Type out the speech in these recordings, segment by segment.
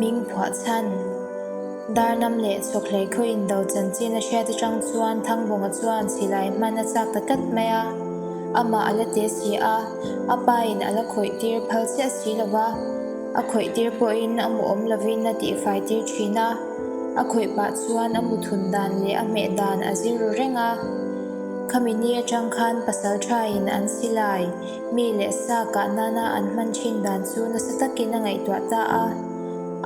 hming phuah chhan. Darnam leh Chhawkhlei khaw indo chanchin a hriat atang chuan Thangbawnga chuan silai hman a chak ta tlat mai a, amah a la te si a, a pa in a la khawih tir phal chiah si lo va, a khawih tir pawhin a mu awm lovin a tihfai tir thin a, a khawih pah chuan a mu thun dan leh a hmeh dan a zir ru reng a. Khami ni atang khan pasal thain an silai mi leh sa kah nana an hman thin dan chu nasa takin a ngaihtuah ta a.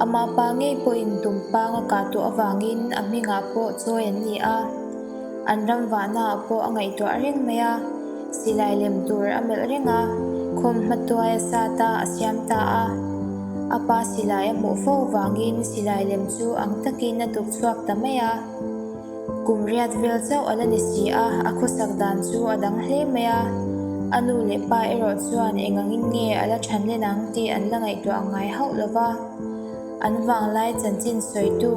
Ama pa ngei pawhin tumpang a kah tawh avangin a hmingah pawh chawi an ni a. An ram vahnaah pawh a ngaihtuah reng mai a, silai lem tur a melh reng a, khawm hmatuai a sat a, a siam ta a. A pa silai a hmuh fo avangin silai lem chu ang takin a tuk chhuak ta mai a. Kum riat vel chauh a la ni si a, a khawsak dan chu a dang hle mai a. A nu leh pa erawh chuan eng angin nge a la than len ang tih an la ngaihtuah ngai hauh lo va. An vanglai chanchin sawitu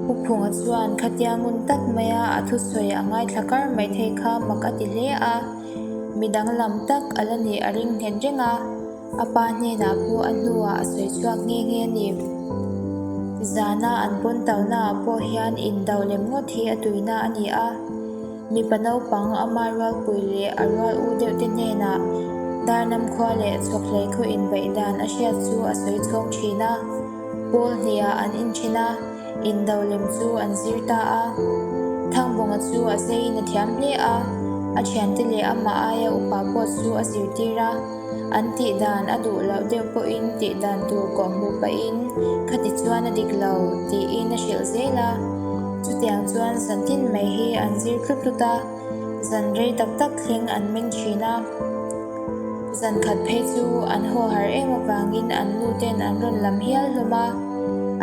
Pu Phunga chuan khatia ngun tak maia a thusawi a ngaithla kar mai thei kha mak a ti hle a, mi danglam tak a la nih a ring nghet reng a. A pa hnenah pawh a hnuah a sawi chhuak nghe nghe a ni. Zana an pawn taunaah pawh hian indo lem ngawt hi a tuina a ni a. Mipa naupang ama rualpui leh a rual u deuh te hnenah Darnam khua leh Chhawkhlei khaw inbeih dan a hriat chu a sawi chhawng thin a. Pawl hniah an inthen a, indo lem chu an zir ta a. Thangbawnga chu a zeiin a thiam hle a, a thiante leh amah aia upa pawh chu a zirtir a. An tih dan a duh loh deuh pawhin tih dan tur kawh hmuh pahin khati chuan a dik lo tiin a hrilh zel a. Chutiang chuan zan tin mai hi an zir tlut tlut a, zan rei tak tak thleng an meng thin a. Zan khat phei chu an haw har em avangin an nu ten an rawn lam hial hlawm a,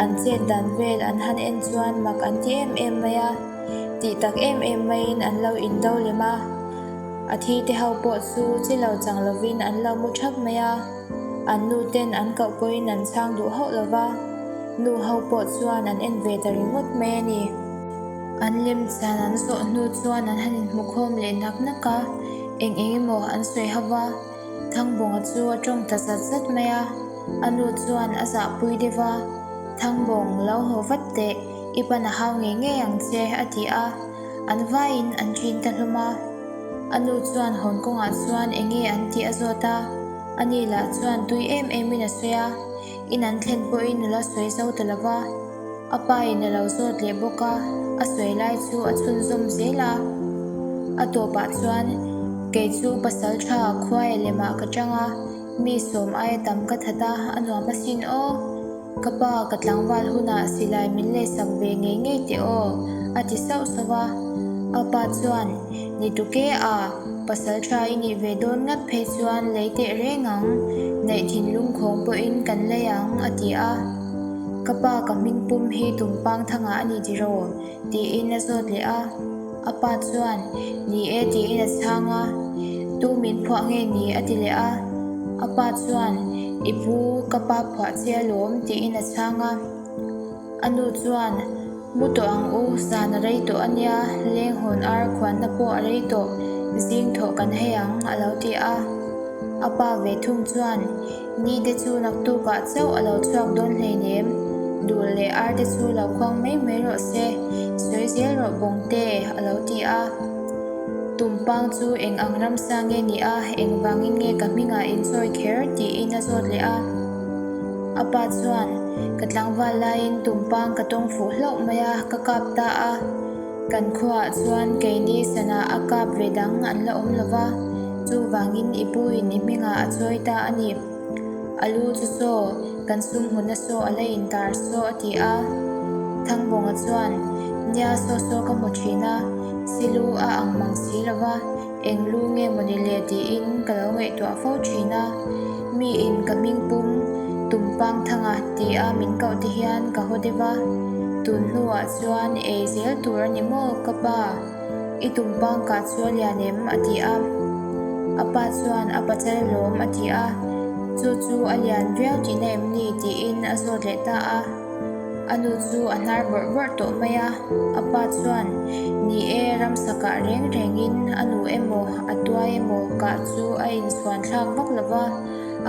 an chet dan vel an han en chuan mak an ti em em mai a, tih tak em em maiin an lo indo lem a. A thi te ho pawh chu chi lo chang lovin an lo mu thap mai a, an nu ten an koh pawhin an chhang duh hauh lo va, nu ho pawh chuan an en ve ta ringawt mai a ni. An lemchan an zawh hnu chuan an han inhmukhawm leh nak nak a, eng eng emaw an sawi ho va, Thangbawnga chu a tawng ta zat zat mai a, a nu chuan a zahpui deuh va, Thangbawng, lo haw vat teh, i pan a hau ngei ngei ang che, a ti a. An vaiin an ṭin ta hlawm a. A nu chuan hawn kawngah chuan eng nge an tih a zawt a, ani lah chuan tui em emin a sawi a, in an thlen pawhin nula sawi zo ta lo va. A pa in a lo zawt leh bawk a, a sawi lai chu a chhunzawm zel a. A tawpah chuan, Kei chu pasal tha khuaia lemah ka chang a, mi sawm aia tam ka that a, a nuam asin aw. Ka pa, ka tlangval hunah silai min leisak ve ngei ngei teh aw, a ti sauh sauh a. A pa chuan, Ni tuke a, pasal tha i nih ve dawn ngat phei chuan lei teh reng ang, neih thinlung khawng pawhin kan lei ang, a ti a. Ka pa, ka hming pum hi Tumpang thangah a ni tiraw? tiin a zawt leh a. A pa chuan, Ni e tiin a chhang a, Tu min phuah nge ni? a ti leh a. A pa chuan, I pu, ka pa phuah che alawm tiin a chhang a. A nu chuan, Mu tawh ang u, zan a rei tawh a nia, leng hawn ar khuanna pawh a rei tawh, zing thawh kan hei ang a lo ti a. A pa ve thung chuan, Ni te chu naktukah chauh a lo chhuak dawn hleinem, dul leh ar te chu lo khuang mai mai rawh se, sawi zel rawh bawngte, a lo ti a. Tumpang chu eng ang ramsa nge ni a, engvangin nge ka hmingah in chawi kher tiin a zawt leh a. A pa chuan, Ka tlangval laiin tumpang ka tawng fuh hlauh mai a, ka kap ta a. Kan khuaah chuan keini sana a kap ve dang an la awm lo va, chuvangin i puin i hmingah a chawi ta a ni. A lu chu saw, kan sum hmuna saw a la intar saw a ti a. Thangbawnga chuan, Nia saw saw ka hmu thin a, silu a ang mang si lo va, Eng lu nge maw ni le tiin ka lo ngaihtuah fo thin a, miin ka hming pum Tumpang Thanga tia min koh te hian ka haw deuh a, tun hnuah chuan ei zel tur a ni maw ka pa, i tumpang kah chu a lian em? a ti a, a pa chuan a pachal lawm a ti a, chu chu a lian viau tihna em ni tiin a zawt leh ta a. A nu chu a hnar bawrh bawrh tawh mai a, a pa chuan, Ni e, ramsa kah reng rengin a nu emaw, a tuai emaw kah chu a inchhuan thlak vak lo va,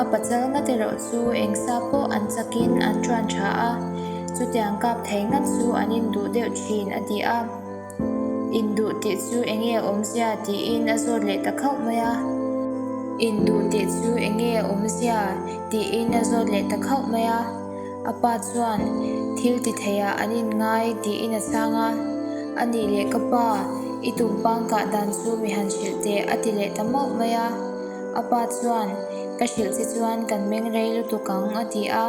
a pachal ngat erawh chu eng sa pawh an chakin an ṭuan ṭha a. Chutiang kap thei ngat chu an induh deuh thin, a ti a. Induh tih chu eng nge awmzia tiin a zawt leh ta khauh mai a. Induh tih chu eng nge awmzia tiin a zawt leh ta khauh mai a. A pa chuan thil ti theiah an inngai tiin a chhang a. A nih leh ka pa, i tumpang kah dan chu mi han hrilh teh a ti leh ta mauh mai a. A pa chuan ka hrilh che chuan kan meng rei lutuk ang a ti a.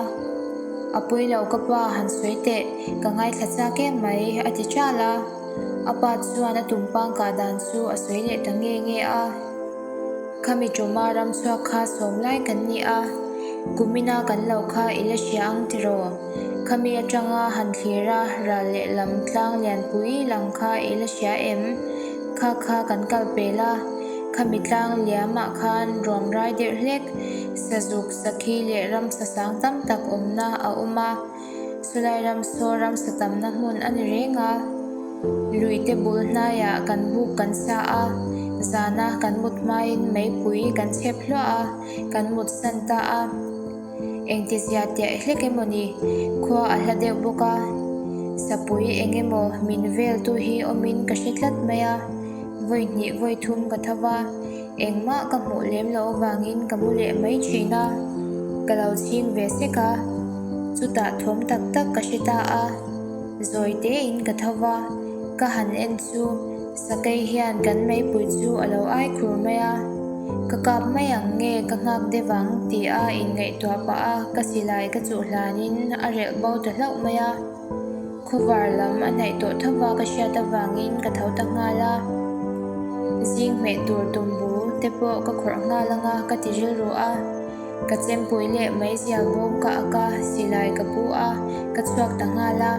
A pawi lo ka pa han sawi teh. Ka ngaithla chak em mai, a ti ṭal a. A pa chuan a tumpang kah dan chu a sawi leh ta nge nge a. Khami ṭawma ram chhuak kha sawm lai kan ni a, kumina kan lo kha i la hria ang tiraw? Khami aṭanga han thlir a, ral lehlam tlang lianpui lang kha i la hria em? Kha kha kan kal pel a, khami tlang liamah khan ruam rai deuh hlek, sazuk, sakhi leh ramsa sang tam tak awmna a awm a. Chulai ram saw ramsa tamna hmun a ni reng a, luite bul hnaiah kan buk kan sa a, zana kan mut hmain meipui kan chhep hluah a, kan mut san ta a. Engtizia tiah hlek emaw ni, khua a hla deuh bawk a, sapui eng emaw min veltu hi awmin ka hre tlat mai a, vawi hnih vawi thum ka tho va. Engmah ka hmuh lem loh avangin ka mu leh mai thin a, ka lo chhing ve sek a, chutah thawm tak tak ka hre ta a, zawi tein ka tho va, ka han en chu sakei hian kan meipui chu a lo ai khur mai a, ka kap mai ang nge ka nghak deuh ang ti a inngaihtuah pah a ka silai ka chuh hlanin a relh bo ta hlauh mai a. Khawvar lam a hnaih tawh tho va ka hriat avangin ka tho ta nghal a, zing hmeh tur tumbu te pawh ka khawrh nghal anga ka ti rilru a, ka chempui leh meizial bawm ka ak a, silai ka pu a, ka chhuak ta nghal a.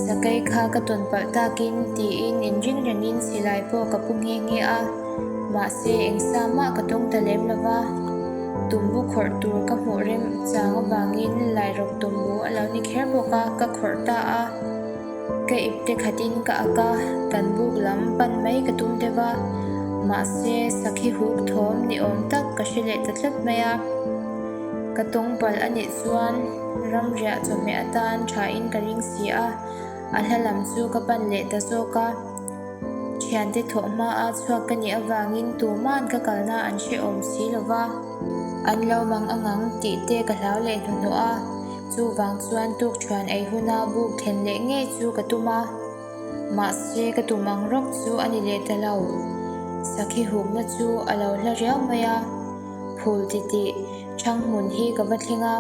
Sakei kha ka tawn palh takin tiin inring rengin silai pawh ka pu nghe nghe a, mahse engsa mah ka tawng ta lem lo va. Tumbu khawrh tur ka hmuh rem chang avangin Lairawk tumbu a lo ni kher bawk a, ka khawrh ta a. Ka ipte khatin ka ak a, kan buk lam pan mai ka tum deuh a, mahse sakhi huk thawm ni awm tak ka hre leh ta tlat mai a. Ka tawng palh a nih chuan ramriah chawhmeh atan thain ka ring si a, a hla lam chu ka pan leh ta zawk a. Thiante thawh hmaa chhuak ka nih avangin tuma'n ka kalna an hrehawm si lo va, an lo mang angang tih te ka hlau leh hnuhnawh a, chuvang chuan tukṭhuan ei huna buk thlen leh ngei chu ka tum a. Mahse ka tum ang rawk chu a ni leh ta lo. Sakhi hukna chu a lo hla riau mai a, phul titih ṭhang hmun hi ka va thleng a.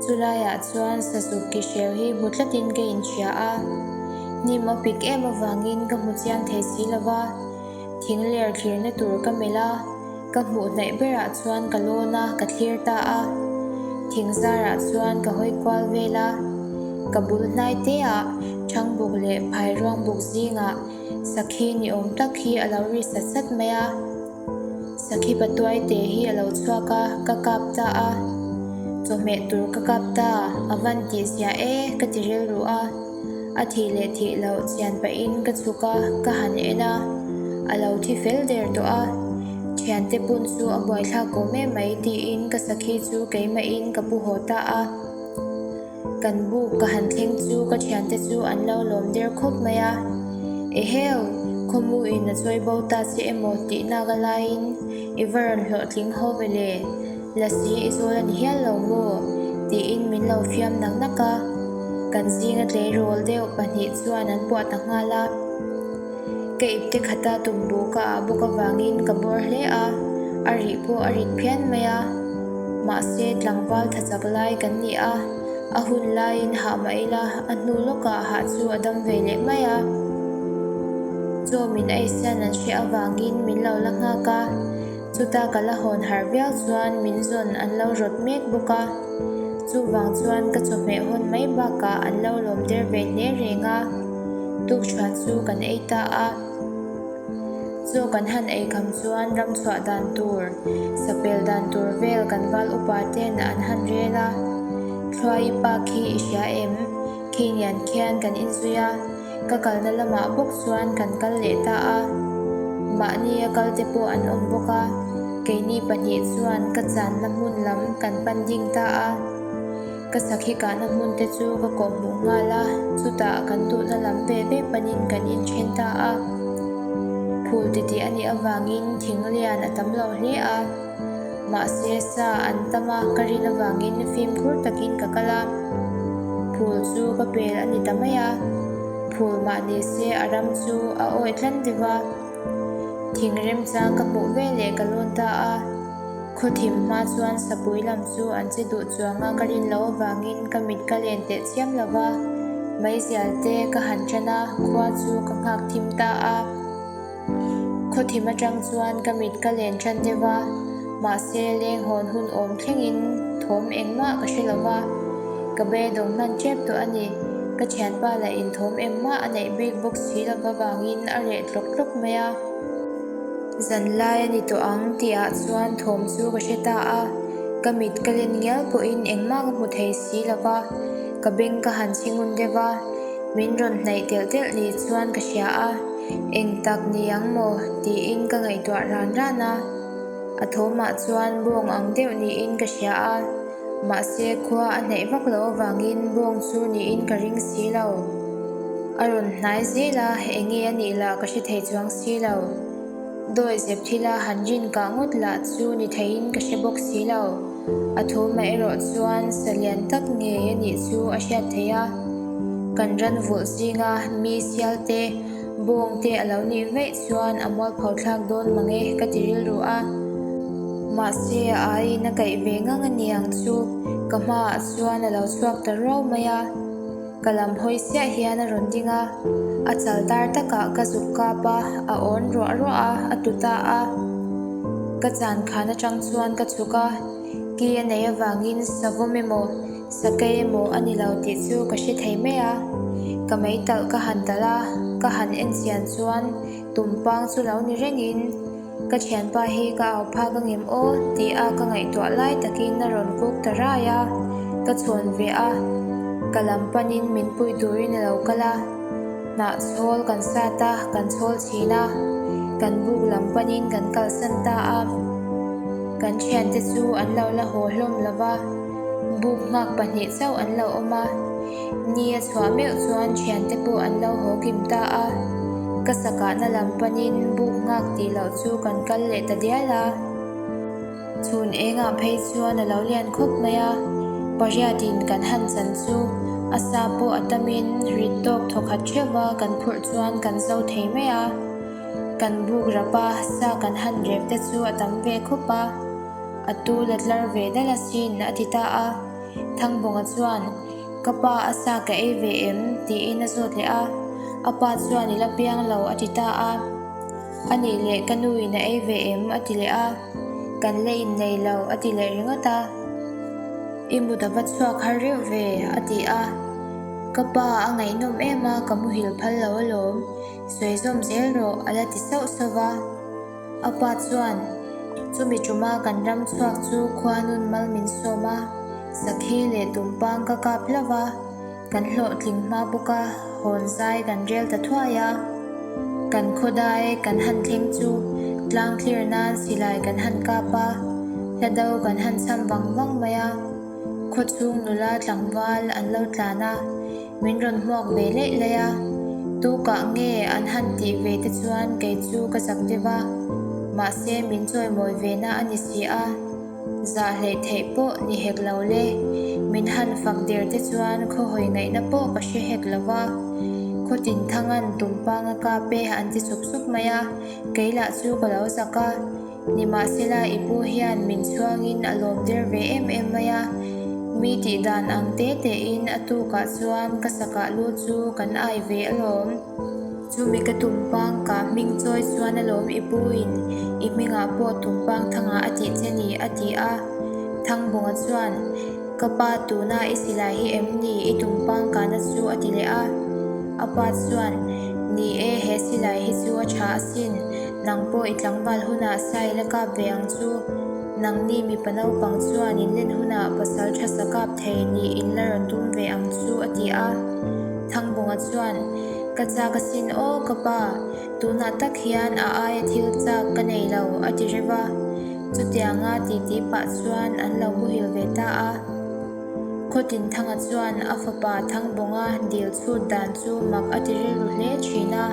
Chulaiah chuan sazuk ki hreu hi hmu tlatin ka inhria a, hnim a pik em avangin ka hmu chiang thei si lo va, thing ler thlirna tur ka melh a, ka hmuh hnaih berah chuan ka lawn a, ka thlir ta a. Thing zarah chuan ka hawi kual vel a, ka bul hnai teah Thangbuk leh Phairuangbuk zingah sakhi ni awm tak hi a lo ri sat sat mai a. Sakhi patuai te hi a lo chhuak a, ka kap ta a. Chawhmeh tur ka kap ta, a van tih zia e ka ti rilru a. A thih leh thih loh chian pahin ka chhuk a, ka han en a. A lo thi fel der tawh a. Thiante pun chu a buaithlak ko mai mai tiin ka sakhi chu keimahin ka pu haw ta a. Kan buk ka han thleng chu ka thiante chu an lo lawm der khawp mai a, Eheu, khawmu in a chawi bo ta che emaw tih nak a laiin i va rawn hlawhtling ho ve le, lasi i zawl a ni hial lo maw? tiin min lo fiam nak nak a, kan zinga tleirawl deuh pahnih chuan an puah ta nghal a. Ka ipte khata tumbu ka ah bawk avangin ka bawr hle a, a rih pawh a rit phian mai a. Mahse, tlangval tha chak lai kan ni a, a hun laiin hah mah ila, a hnu lawkah hah chu a dam ve leh mai a. Chaw min eisan an hriah avangin min lo la nghak a. Chuta ka la hawn harh viau chuan min zawn an lo rawt mek bawk a, chuvang chuan ka chawhmeh hawn mai bakah an lo lawm der ve hle reng a, tukṭhuan chu kan ei ta a. Chaw kan han ei kham chuan ram chhuah dan tur, sapel dan tur vel kan val upa ten an han rel a, Thluai pa khi i hria em? Khi nian khian kan inzui a. Ka kalna lamah bawk chuan kan kal leh ta a, mahni a kal te pawh an awm bawk a, keini pahnih chuan ka channa hmun lam kan pan ding ta a. Ka sakhi kahna hmun te chu ka kawhhmuh nghal a, chutah kan duhna lam ve ve panin kan inthen ta a. Phul titih a nih avangin thing lian a tam lo hle a, mahse sa an tam a ka rin avangin fimkhur takin ka kal a. Phul chu ka pel a ni ta mai a, phul mah ni se a ram chu a awih tlat deuh a. Thing remchang ka hmuh veleh ka lawn ta a. Khawthim hma chuan sapui lam chu an che duh chuang a, ka rin loh avangin ka mit ka len teh chiam lo va, meizial te ka han ṭan a, khua chu ka nghak thim ta a. Khawthim aṭang chuan ka mit ka len ṭan deuh va, mahse leng hawn hun awm thlengin thawm engmah ka hre lo va, ka beidawng hman ṭep tawh a ni. Ka ṭhianpa lah in thawm engmah a neih bik bawk si lo avangin a reh tlawk tlawk mai a. Zanlai a ni tawh ang tihah chuan thawm chu ka hre ta a, ka mit ka len ngial pawhin engmah ka hmu thei si lo va, ka beng ka han chhi ngun deuh a, min rawn hnaih telh telh ni chuan ka hria a, eng tak ni ang maw tiin ka ngaihtuah ran ran a, a thawmah chuan bawng ang deuh niin ka hria a, mahse khua a hnaih vak loh avangin bawng chu niin ka ring si lo. A rawn hnai zel a, enge a nih lah ka hre thei chuang si lo. Dawi zep thila han rin kah ngawt lah chu ni theiin ka hre bawk si lo. A thu mah erawh chuan sa lian tak ngei a nih chu a hriat theih a. Kan ran vulh zinga mi sial te, bawng te a lo nih vaih chuan a mualpho thlak dawn mang e ka ti rilru a. Mahse a aiin a kaih ve ngang a niang chu ka hmaah chuan a lo chhuak ta ruau mai a. Ka lam hawi chiah hian a rawn ding a, a chal tar takah ka zuk kap a, a awn ruah ruah a, a tu ta a. Ka chan khan atang chuan ka chhuk a, ki a neih avangin savawm emaw, sakei emaw a ni lo tih chu ka hre thei mai a. Ka meitalh ka han talh a, ka han en chian chuan tumpang chu lo ni rengin, Ka thianpa hi ka au phak a ngem aw tih a ka ngaihtuah lai takin a rawn kuk ta rai a, ka chhawn ve a, ka lam panin min pui turin a lo kal a, hnah chhawl kan sat a, kan chhawl chhin a, kan buk lam panin kan kalsan ta a, kan thiante chu an lo la haw hlawm lo va, buk nghak pahnih chauh an lo awm a. Ni a chhuah meuh chuan thiante pawh an lo haw kim ta a, ka sakahna lam panin buk nghak tih loh chu kan kal leh ta dial a. Chhun engah phei chuan a lo lian khawp mai a, pariatin kan han chan chu a sa pawh a tamin rit tawk thawkhat theuh a kan phurh chuan kan zo thei mai a. Kan buk rap a, sa kan han rep te chu a tam ve khawp a, a tu la tlar ve dal asin a ti ta a. Thangbawnga chuan, Ka pa a sa ka ei ve em? tiin a zawt leh a. A pa chuan i la piang lo a ti ta a. A nih leh ka nu in a ei ve em? a ti leh a. Kan la innei lo a ti leh ringawt a. I mut a va chhuak har reuh ve a ti a. Ka pa a ngaihnawm em a ka muhil phal lo alawm, sawi zawm zel rawh a la ti sauh sauh va. A pa chuan, Chumi ṭuma kan ram chhuak chu khuanun mal min sawm a, sakhi leh tumpang ka kap hlauh va, kan hlawhtling hma bawk a, hawn zai kan rel ta thuai a. Kan khawdai kan han thleng chu tlang thlir nan silai kan han kap a, hla do kan han cham vang vang mai a. Khawchhung nula tlangval an lo tlan a, min rawn hmuak ve laih laih a. Tukah nge an han tih ve te chuan kei chu ka zak deuh a, mahse min chawimawi ve na a ni si a, zah hleih theih pawh ni hek lo le. Min han fak der te chuan khawhawi ngaihna pawh ka hre hek lo va. Khawtin thangan tumpang a kap e an ti sup sup mai a, kei lah chu ka lo zak a. Nimahsela i pu hian min chhuangin a lawm der ve em em mai a, mi tih dan ang te tein a tukah chuan ka sakah lu chu kan ai ve alawm. Chumi ka tumpang kah hming chawi chuan alawm i pu in i hmingah pawh tumpang thangah a tih che ni a ti a. Thangbawnga chuan, Ka pa tuna i silai hi em ni i tumpang kahna chu a ti leh a. A pa chuan, Ni e, he silai hi chu a tha asin. Nang pawh i tlangval hunah sa i la kap ve ang chu. Nangni mipa naupang chuan in len hunah pasal tha sa kap thei nih in la rawn tum ve ang chu a ti a. Thangbawnga chuan, Ka chak asin aw ka pa, tunah tak hian a aia thil chak ka nei lo a ti reuh a. Chutianga titi pah chuan an lo muhil ve ta a. Khawtinthanga chuan a fapa Thangbawnga dil chhut dan chu mak a ti rilru hle thin a.